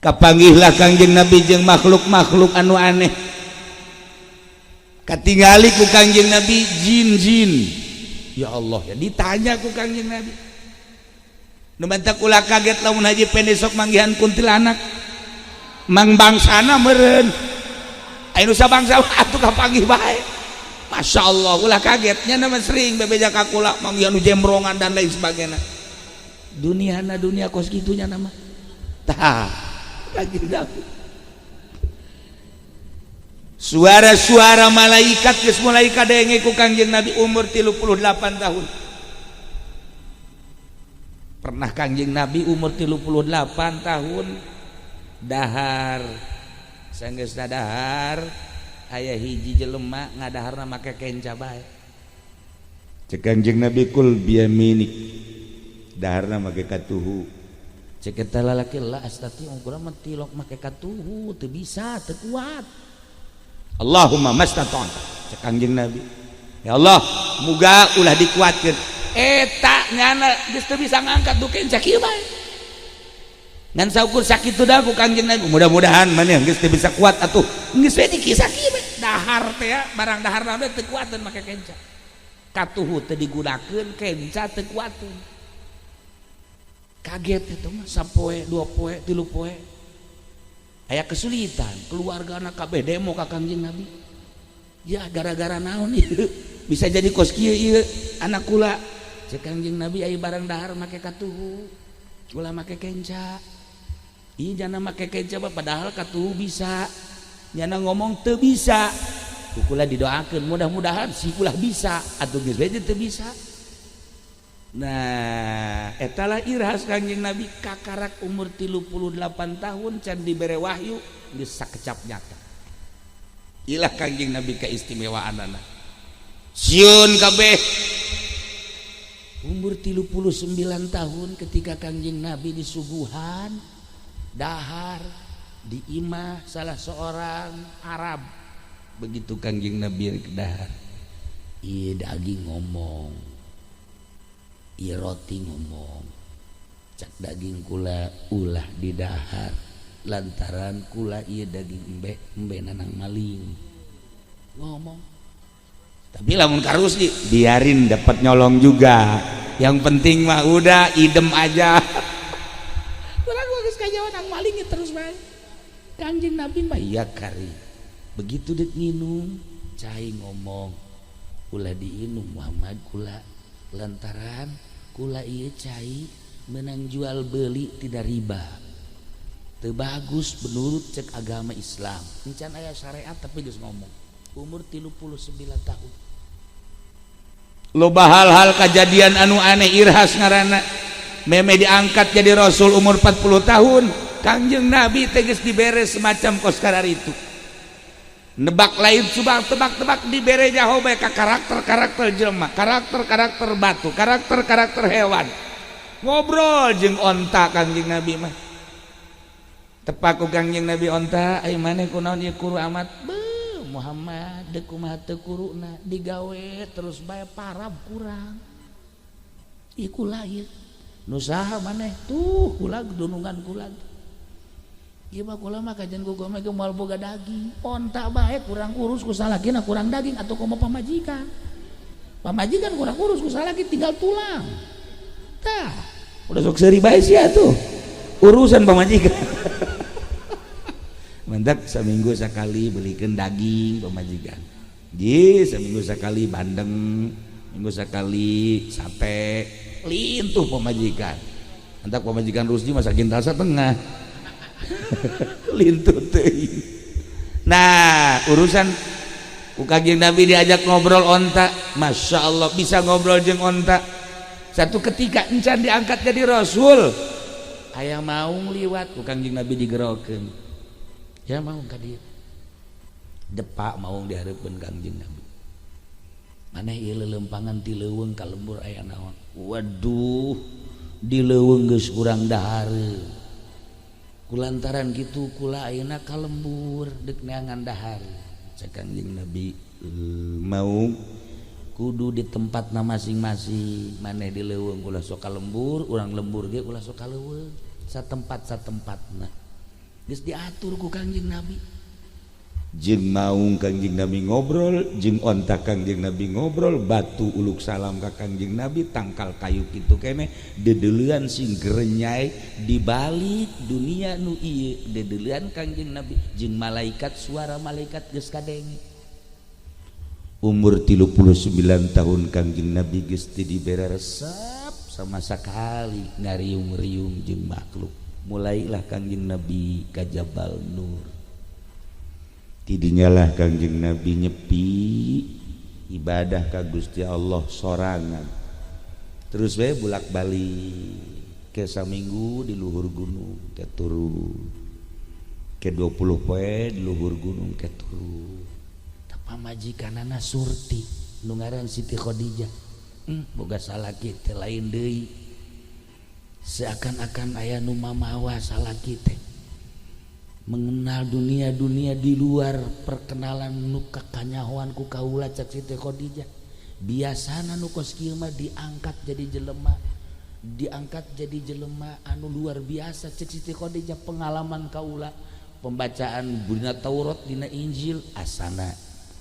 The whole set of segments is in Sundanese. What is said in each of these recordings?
Kapanggihlah Kangjeng Nabi jeung makhluk-makhluk anu aneh. Katingali ku Kangjeng Nabi jin-jin. Ya Allah, ya ditanya ku Kangjeng Nabi. Nu matak ulah kaget lamun Haji Pendi sok manggihan kuntilanak. Mang bangsana meureun. Aya nu sabangsa atuh kapanggih bae. Masya Allah, ulah kagetnya nama sering bebeja ka kula manggihan nu jembrongan dan lain sebagainya. Dunia na dunia kos kitunya nama. Tah, Kangjeng Nabi. Suara-suara malaikat geus mulai kadenge ku Kangjeng Nabi umur 38 tahun. Pernah Kangjeng Nabi umur 38 tahun dahar. Sanggeus dahar aya hiji jelema ngadaharna make kenca bae. Cek Kangjeng Nabi, kul biyaminik. Daharna make katuhu. Cek eta lalaki, la astati, urang mah tilok make katuhu teu bisa, teu kuat. Allahumma mastata'ta. Cek Kangjeng Nabi, ya Allah, muga ulah dikuatkeun. Eta nyana geus teu bisa ngangkat du kenca kieu bae. Ngan saukur sakitu dah ku Kangjeng Nabi, mudah-mudahan maneh geus teu bisa kuat atuh. Geus we dikisah kieu bae. Dahar teh ya, barang dahar teh teu kuateun make kenca. Katuhu teu digunakeun, kenca teu kuateun. Kaget itu mah sapoe, dua poe, tilu poe. Aya kesulitan, keluarga anak kabeh demo ka Kangjeng Nabi. Ya gara-gara naon ieu? Bisa jadi kos kieu ieu anak kula. Cek Kangjeng Nabi, aya barang dahar make katuhu. Ulah make kenca. Ieu jana make kenca padahal katuhu bisa. Nyana ngomong teu bisa. Ku kula didoakeun mudah-mudahan si kula bisa atuh, geus bae teu bisa. Nah, etalah irhas Kangjeng Nabi, kakarak umur 38 tahun can dibere wahyu geus sakecap nyata. Ilah Kangjeng Nabi keistimewaanana. Sieun kabeh. Umur 39 tahun ketika Kangjeng Nabi disuguhan dahar di imah salah seorang Arab. Begitu Kangjeng Nabi dahar, iya daging ngomong, iya roti ngomong. Cak daging, kula ulah di dahar lantaran kula iya daging embe embe nanang maling ngomong. Tapi lamun karus di biarin, dapat nyolong juga, yang penting mah udah idem aja. Urang geus kajawan nang maling terus bae. Kanjeng Nabi mah iya kari. Begitu dek nginum, cai ngomong, ulah diinum Muhammad kula lantaran kula iya cai menang jual beli tidak riba, teu bagus menurut cek agama Islam. Encan aya syariat tapi geus ngomong umur 39 tahun. Loba hal-hal kejadian anu aneh, irhas ngaranna. Meme diangkat jadi rasul umur 40 tahun, Kangjeng Nabi tegas dibere semacam kos itu nebak lain subang tebak-tebak, dibere nyaho bae ka karakter-karakter jelema, karakter-karakter batu, karakter-karakter hewan. Ngobrol jeung onta Kangjeng Nabi mah. Tepak ku Kangjeng Nabi onta, "Ai maneh kunaon ieu kuru amat?" "Beuh Muhammad, deuk kumaha teu kuruna, digawe terus bae parab kurang." "Ieu kula ieu." "Nu saha maneh?" "Tuh kula dunungan kula. Ieu mah kula mah kajian ku mah moal boga daging." Onta bae kurang urus ku salakina kurang daging, atau komo pamajikan. Pamajikan kurang urus ku salaki tinggal tulang. Tah, udah sok seuri bae sia tuh. Urusan pamajikan. Mantap, seminggu sekali belikan daging pamajikan. Ji, seminggu sekali bandeng, minggu sekali sate, lintuh pamajikan. Mantap, pamajikan Rusdi masakin rasa tengah. Lintuh teuing. Nah, urusan ku Kangjeng Nabi diajak ngobrol onta, masya Allah bisa ngobrol jeung onta. Satu ketika encan diangkat jadi rasul, aya maung liwat, ku Kangjeng Nabi digerokeun. Ya maung ka dieu. Depak maung dihareupeun Kangjeng Nabi. Maneh ieu lelempangan ti leuweung ka lembur aya naon? Waduh, di leuweung geus kurang dahareun. Kulantaran gitu kula ayeuna ka lembur deuk neangan dahar. Cek Kangjeng Nabi, e, mau kudu di tempatna masing-masing. Maneh di leuweung ulah sok ka lembur, urang lembur ge ulah sok ka leuweung, satempat satempatna. Geus diatur ku Kangjeng Nabi. Jeung maung Kangjeng Nabi ngobrol, jeung onta Kangjeng Nabi ngobrol, batu uluk salam ka Kangjeng Nabi, tangkal kayu kitu keneh, dedeulean sing gerenyai di balik dunia nu ieu dedeulean Kangjeng Nabi jeung malaikat, suara malaikat geus kadenge. Umur 39 tahun Kangjeng Nabi geus teu dibere resep sama sekali ngariung-riung jeung makhluk. Mulailah Kangjeng Nabi ka Jabal Nur. Tidinyalah Kangjeng Nabi nyepi ibadah ka Gusti Allah sorangan. Terus we bulak-balik ke saminggu di luhur gunung ke turun. Ke 20 poe di luhur gunung ke turun. Pamajikanana Surti nu ngaran Siti Khadijah. Boga salaki teh lain deui. Seakan-akan aya nu mamawa salaki teh. Mengenal dunia-dunia di luar perkenalan nu kakanyahoan ku kaula cak Siti Khadijah. Biasana nu kos kieu mah diangkat jadi jelema, diangkat jadi jelema anu luar biasa cek Siti Khadijah. Pengalaman kaula pembacaan dina Taurat dina Injil asana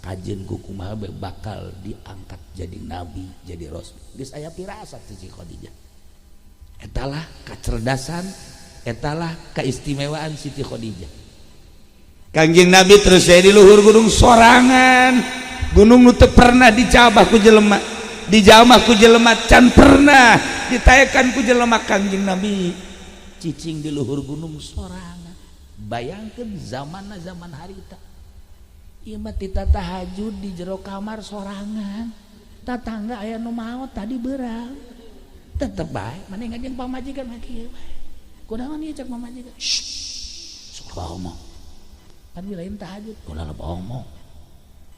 kajen ku kumaha bakal diangkat jadi nabi, jadi rasul. Geus aya pirasat Siti Khadijah. Etalah kecerdasan, etalah keistimewaan Siti Khadijah. Kangjeng Nabi terus saya di luhur gunung sorangan. Gunung nu teu pernah dicabah ku jelema, dijamah ku jelema can pernah ditaekan ku jelema. Kangjeng Nabi cicing di luhur gunung sorangan. Bayangkeun zamanna zaman harita. Ieu mah tita tahajud di jero kamar sorangan. Tatangga aya nu maot tadi beurang. Tetep bae maneh ngajeng pamajikan mah kieu bae. Kunaon ieu cek pamajikan? Shh. Sok loba omong. Kan lain tahajud, ulah loba omong.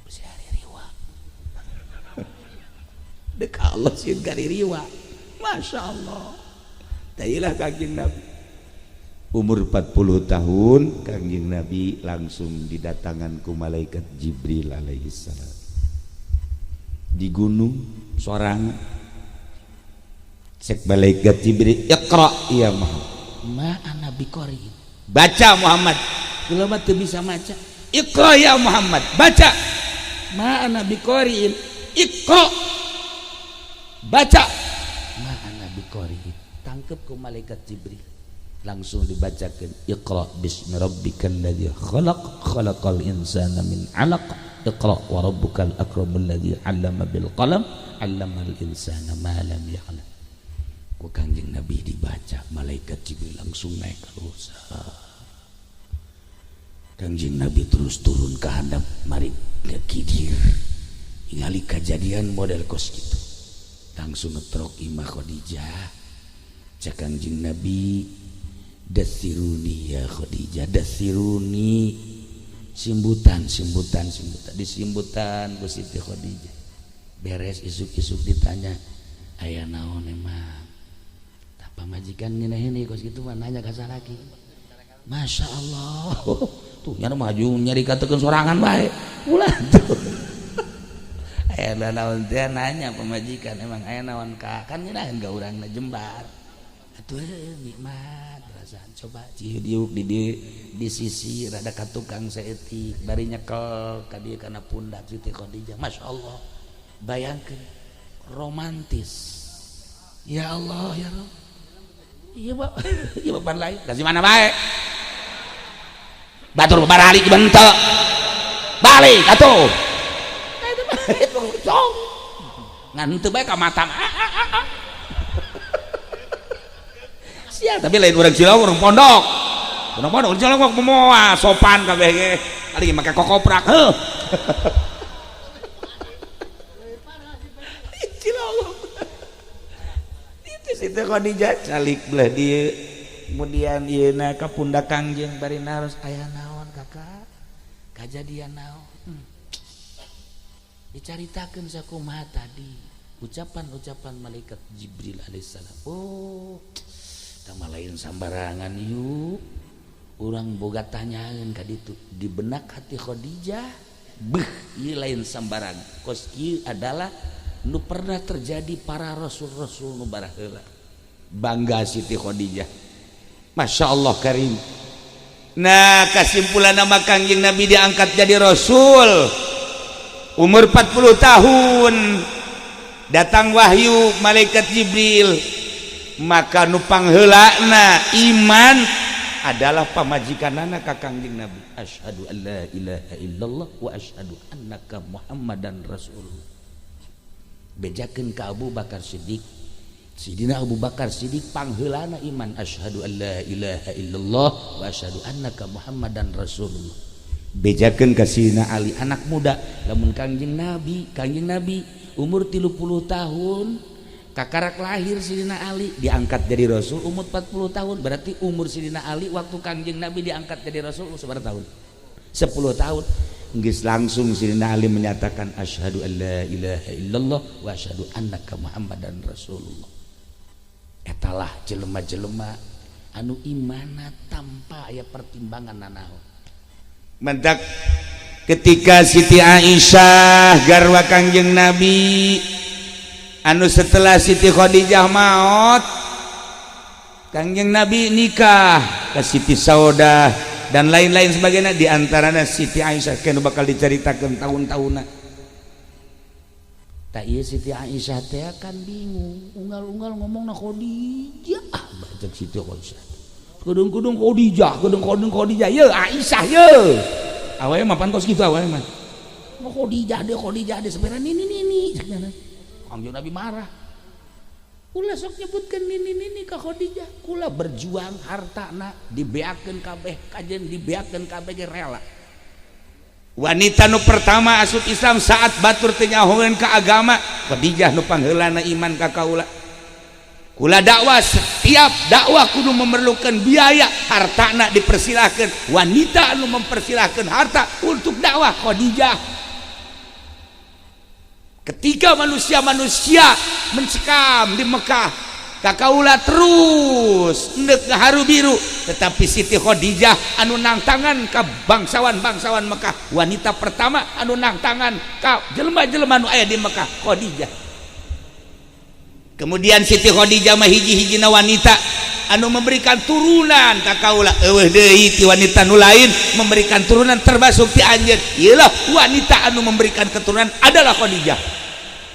Bisi haririwa. Dek Allah sieun kaririwa. Masya Allah. Tailah Kangjeng Nabi. Umur 40 tahun Kangjeng Nabi langsung didatangan ku malaikat Jibril alaihissalam. Di gunung sorangan. Cek malaikat Jibril, "Iqra ya Muhammad." Ma ana biqari. Baca Muhammad. Kula mah teu bisa maca. Iqra ya Muhammad, baca. Ma ana biqariin. Iqra. Baca. Ma ana biqariin. Tangkep ku malaikat Jibril. Langsung dibacakan Iqra bismi rabbikal ladzi khalaq khalaqal insana min 'alaq Iqra wa rabbukal akramul ladzi 'allama bil qalam 'allamal insana ma lam ya'lam. Ku Kangjeng Nabi dibaca, malaikat Jibril langsung naik ke luhur. Kangjeng Nabi terus turun ke handap mari ke kidir. Ningali kejadian model kos gitu. Langsung ngetrok imah Khadijah. Cek Kangjeng Nabi, "Dathiruni ya Khadijah, dathiruni." Simbutan, simbutan, simbutan, disimbutan ku Siti Khadijah. Beres isuk-isuk ditanya, "Aya naon emang?" Tah pamajikan ngeunaheun kos kitu mah nanya ka salaki. Masya Allah. Tuh nya maju nyari katekeun sorangan bae. Ulah tuh. Aya naon teh nanya pamajikan, emang aya naon ka? Kan ngeunaheun ka urangna jembar. Atuh nikmat perasaan coba cidiuk di sisi rada ka tukang saeutik bari nyekel ka dieu kana pundak Siti Khadijah. Masya Allah. Bayangkeun romantis. Ya Allah ya Rabb. Iya Pak. Iya bapak lain. Kasih mana bae. Batur baralik bentuk. Balik atuh. Ngan teu bae ka mata. Sia tapi lain urang Cilongok, urang pondok. Urang pondok Cilongok moal sopan kabeh ge. Paling make kokoprak heuh. Cilongok. Itu Siti Khadijah calik belah dieu. Kemudian ieu na ka pundak Kangjeng bari naros aya naon kakak? Kajadian naon? Dicaritakeun sakumaha tadi ucapan-ucapan malaikat Jibril alaihissalam. Oh, tama lain sambarangan yuk. Urang boga tanyaeun ka ditu di benak hati Khadijah, beuh ieu lain sambarangan. Kos ieu adalah nu pernah terjadi para rasul-rasul nu baraheula. Bangga Siti Khadijah. Masya Allah karim. Nah, kesimpulan nama Kangjeng Nabi diangkat jadi rasul umur 40 tahun, datang wahyu malaikat Jibril, maka nu pangheulana iman adalah pamajikanana ka Kangjeng Nabi. Asyhadu an la ilaha illallah wa asyhadu annaka Muhammadan rasulullah. Bejakeun ka Abu Bakar Siddiq. Sidina Abu Bakar Siddiq pangheulana iman, asyhadu an la ilaha illallah wa asyhadu annaka Muhammadan rasulullah. Bejakeun ka Sidina Ali, anak muda. Lamun Kangjeng Nabi umur 30 tahun kakarak lahir Sidina Ali, diangkat jadi rasul umur 40 tahun, berarti umur Sidina Ali waktu Kangjeng Nabi diangkat jadi rasul seberapa tahun? 10 tahun. Geus langsung Sidina Ali menyatakan asyhadu an la ilaha illallah wa asyhadu annaka Muhammadan rasulullah. Etalah jelema-jelema anu imana tanpa aya pertimbangan nanaon. Mentak ketika Siti Aisyah garwa Kangjeng Nabi, anu setelah Siti Khadijah maut, Kangjeng Nabi nikah ke Siti Saudah dan lain-lain sebagainya, diantaranya Siti Aisyah kan bakal diceritakan tahun-tahunna. Tak iya, Siti Aisyah teh kan bingung, unggal-unggal ngomong na Khadijah, baca Siti Aisyah kudung-kudung Khadijah, kudung-kudung Khadijah. Ye Aisyah, ye awalnya mah pantos gitu, awalnya mah oh, Khadijah deh, Khadijah deh, sebenarnya nini nini. Kangjeng Nabi marah, "Kula sok nyebutkan nini nini ka Khadijah. Kula berjuang, hartana dibeakeun kabeh, kajen dibeakeun kabeh ge rela." Wanita nu pertama asup Islam saat batur teu nyahoeun ka agama, Khadijah nu pangheulana iman ka kaula. Kula dakwah, setiap dakwah kudu memerlukan biaya, hartana dipersilahkan. Wanita anu mempersilahkan harta untuk dakwah, Khadijah. Ketika manusia-manusia mencekam di Mekah, kakaula terus ndek haru biru, tetapi Siti Khadijah anu nangtangan ka bangsawan-bangsawan Mekah. Wanita pertama anu nangtangan ka jelema-jelema nu aya di Mekah, Khadijah. Kemudian Siti Khadijah mah hiji-hijina wanita anu memberikan turunan ka kaula. Eueuh deui ti wanita nu lain memberikan turunan, termasuk ti anjeun. Ieu wanita anu memberikan keturunan adalah Khadijah.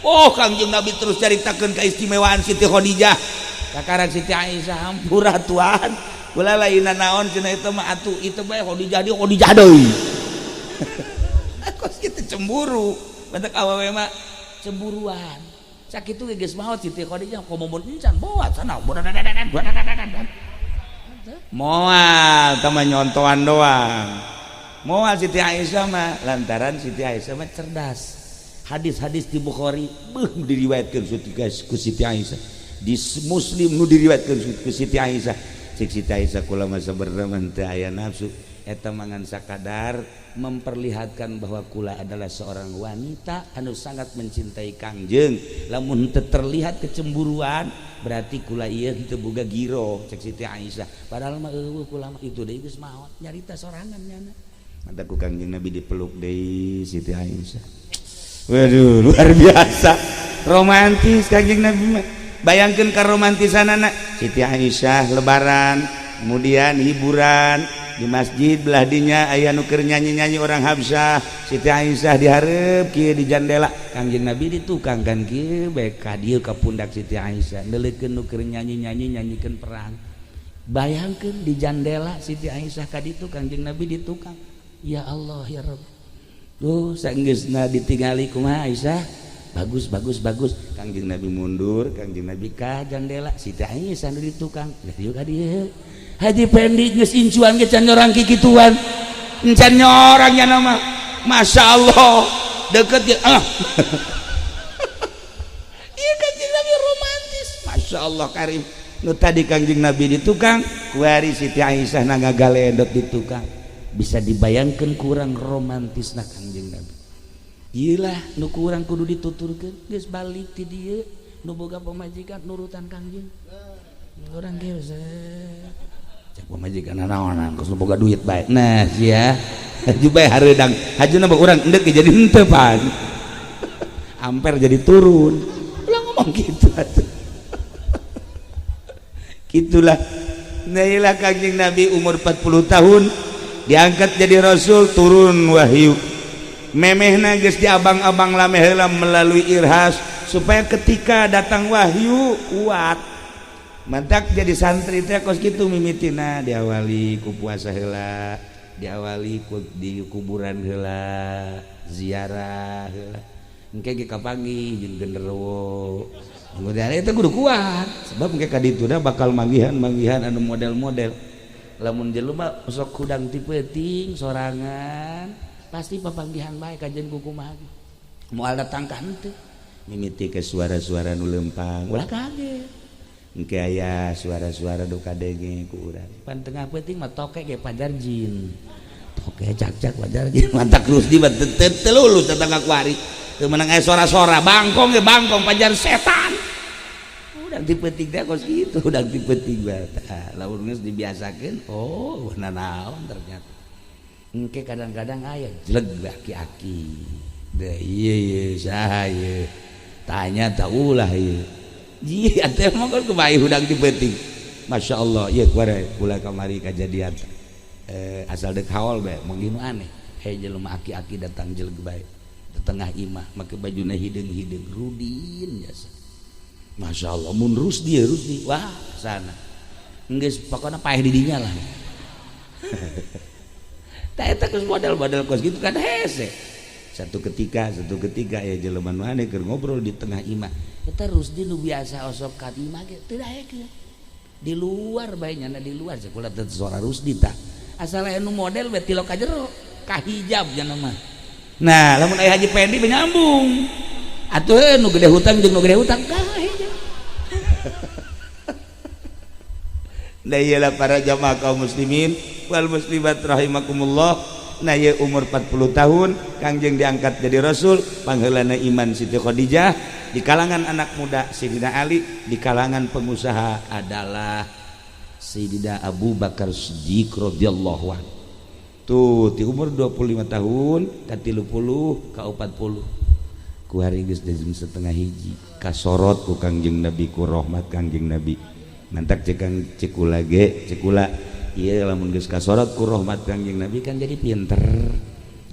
Oh, Kangjeng Nabi terus caritakeun keistimewaan Siti Khadijah. Kakarang Siti Aisyah, "Hampura tuan, kula lain naon," cenah, "itu mah atuh itu bae Khadijah deui, Khadijah deui." Kos kitu cemburu, bentuk awewe mah cemburuan. Sakitu ge geus maot Siti Khadijah, komo mun encan bawa sana. Moal tah mah, nyontoan doang. Moal Siti Aisyah mah, lantaran Siti Aisyah mah cerdas. Hadis-hadis di Bukhari beuh diriwayatkeun ku Siti Aisyah, di Muslim nu diriwayatkeun ku Siti Aisyah. Cik Siti Aisyah, "Kula mah sabenerna mah teu aya nafsu eta, mangan sakadar memperlihatkan bahwa kula adalah seorang wanita anu sangat mencintai Kangjeng. Lamun teu terlihat kecemburuan, berarti kula ieu teu boga giro," cek Siti Aisyah. Padahal mah eueuh, kula mah itu deui geus maot, nyarita sorangan nyana. Mata ku Kangjeng Nabi dipeluk deui Siti Aisyah. Waduh, luar biasa romantis Kangjeng Nabi mah. Bayangkan karomantisanana Siti Aisyah, lebaran kemudian hiburan di masjid, belah dinya aya nu keur nyanyi-nyanyi orang Habsyah. Siti Aisyah dihareup kieu di jandela, Kangjeng Nabi di tukang kan kieu bae ka dieu ka pundak Siti Aisyah, neuleukeun nu keur nyanyi-nyanyi, nyanyikeun perang. Bayangkeun di jandela Siti Aisyah ka ditu, Kangjeng Nabi di tukang. Ya Allah, ya Rabb. Tuh, sanggeusna ditingali, "Kumaha Aisyah?" "Bagus, bagus, bagus." Kangjeng Nabi mundur, Kangjeng Nabi ka jandela, Siti Aisyah di tukang. Lihat yuk ka dieu. Haji Pendi geus incuan ge can nyorang kikituan. Encan nyorang nya nama. Masya Allah. Deket ya. Ah. Iya, Kangjeng Nabi romantis. Masya Allah karim. Nu tadi Kangjeng Nabi di tukang, kuari Siti Aisyah na ngagaledot di tukang. Bisa dibayangkan kurang romantis na Kangjeng Nabi. Iyalah nu kurang kudu dituturkeun, geus balik ti dieu nu boga pamajikan nurutan Kangjeng. Urang ge cek pamajikan naonan geus nu boga duit bae. Nah, sia haju bae hareudang. Hajuna mah urang endek jadi henteu pan. Amper jadi turun. Ulah ngomong gitu atuh. Gitulah. Nah, iyalah Kangjeng Nabi umur 40 tahun. Diangkat jadi rasul, turun wahyu. Memehna geus di abang-abang lame heula melalui irhas supaya ketika datang wahyu kuat. Mantak jadi santri teh kos kitu mimitina, diawali ku puasa heula, diawali ku di kuburan heula, ziarah heula. Engke ge kapanggih jeung genderuwo. Kemudian itu kudu kuat sebab engke ka dituna bakal manggihan-manggihan anu model-model. Lamun jelema sok hudang ti peuting sorangan pasti papanggihan bae kajen kukumaha ge. Moal datang ka henteu. Mimiti ke suara-suara nu lempang, ulah kaget. Engke aya suara-suara nu kadenge ku urang. Pan tengah peuting mah toke ge pajar jin. Toke cak-cak pajar jin. Mantak Rusdi mah teu lulus datang ka kuari. Teu meunang aya sora-sora, bangkong ge bangkong pajar setan. Udah ti peuting teh kos kitu, udah ti peuting bae. Tah, lamun geus dibiasakeun, oh naon ternyata. Engke kadang-kadang aya jeleg aki-aki. Deh ieu ieu saha ieu? Tanya tak ulah ieu. Iya, teh mah kan kumaha hudang ti peuting. Masya Allah, ieu kuare kula kamari kajadian. Asal dek haol bae, manggih nu aneh. Hei jelema aki-aki datang jeleg bae. Di tengah imah make bajuna hideung-hideung rudin jasa. Masya Allah, mun Rusdi Rusdi, wah sana. Geus pokona paeh di dinya lah. Tah eta geus model-model kos kitu kan hese. Satu ketika ya jelema nu aneh keur ngobrol di tengah imah. Eta Rusdi nu biasa osok ka imah ge teu daekeun. Di luar bae nyana di luar sakulah teu suara Rusdi tah. Asal aya nu model bae tilok ka jero, ka hijab nya mah. Nah, lamun aya Haji Pendi nyambung. Atuh nu gede hutang jeung nu gede hutang ka hijab. Nah iyalah para jamaah kaum muslimin wal muslimat rahimakumullah. Nah ieu umur 40 tahun Kangjeng diangkat jadi rasul, pangheulana iman Siti Khadijah, di kalangan anak muda Sayyidina Ali, di kalangan pengusaha adalah Sayyidina Abu Bakar Siddiq radhiyallahu anhu. Tuh di umur 25 tahun ka 30 ka 40 ku hari geus jam setengah hiji kasorot ku Kangjeng Nabi, ku rahmat Kangjeng Nabi. Mantak cekang cekula ge cekula ieu lamun geus kasorot ku rahmat Kangjeng Nabi kan jadi pinter.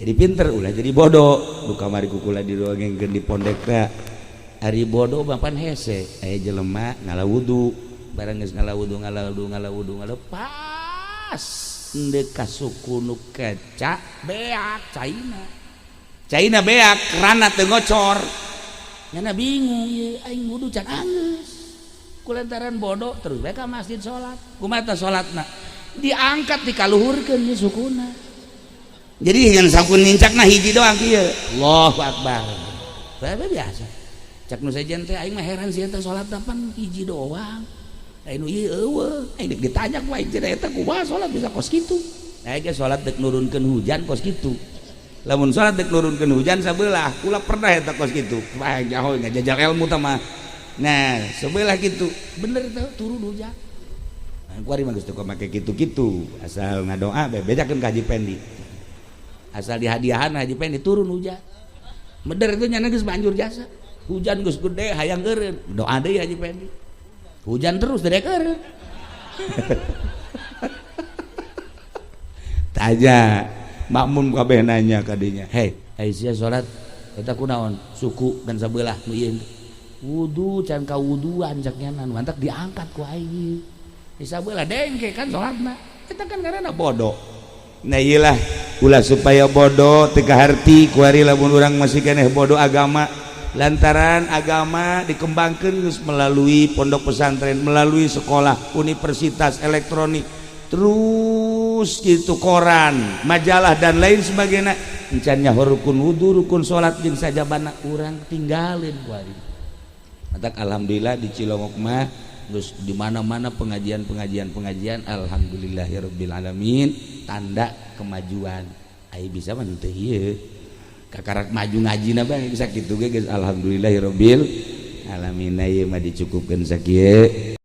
Jadi pinter ulah jadi bodoh. Nu kamari ku kula didongengkeun di pondek teh. Ari bodoh mah pan hese, aya jelema ngala wudu, barang geus ngala wudu ngala wudu ngala wudu ngala pas endek ka suku nu keca beak caina. Caina beak rana teu ngocor. Nyana bingung ieu aing wudu can anggeus. Kulantaran bodoh terus bae ka masjid salat. Kumaha tah salatna? Diangkat dikaluhurkeun ieu sukuna. Jadi ngan sakun nincakna hiji doang kieu. Allahu akbar. Bae biasa. Cak nu sejen teh aing mah heran sieun teh salat pan hiji doang. Aing nu ieu eueuh, aing deuk ditanya ku aing cenah eta kumaha salat bisa kos kitu. Aing ge salat deuk nurunkeun hujan kos kitu. Lamun salat deuk nurunkeun hujan sabelah, kula pernah eta kos kitu. Wah jauh ngajajal ilmu tah mah. Nah, sebelah gitu, bener tuh turun hujan. Nah, kuari mah geus teu make kitu-kitu, asal ngadoa bae bejakeun ka Haji Pendi. Asal dihadiahan Haji Pendi turun hujan. Meder itu nyana geus banjur jasa. Hujan geus gede hayang eureun, doa deui Haji Pendi. Hujan terus dedek eureun. Tanya, makmum kabeh nanya ka dinya, "Hei, ai sia salat eta kunaon? Suku dan sabelah nu ieu." Wudu can ka wuduan cak nyanan mantak diangkat ku aing di sabelah dengke kan salatna eta kan karena bodoh. Nah iyalah ulah supaya bodoh teu kaharti kuari lamun urang masih keneh bodoh agama, lantaran agama dikembangkeun geus melalui pondok pesantren, melalui sekolah, universitas elektronik, terus gitu koran, majalah dan lain sebagainya. Encan nyaho rukun wudu, rukun salat jeung sajabana urang tinggalin kuari. Matak alhamdulillah di Cilongok mah geus di mana-mana pengajian-pengajian pengajian, alhamdulillahirabbil alamin, tanda kemajuan. Ai bisa mah teu ieu. Kakarak maju ngajina bae bisa kitu ge geus alhamdulillahirabbil alamin. Ieu mah dicukupkeun sakieu.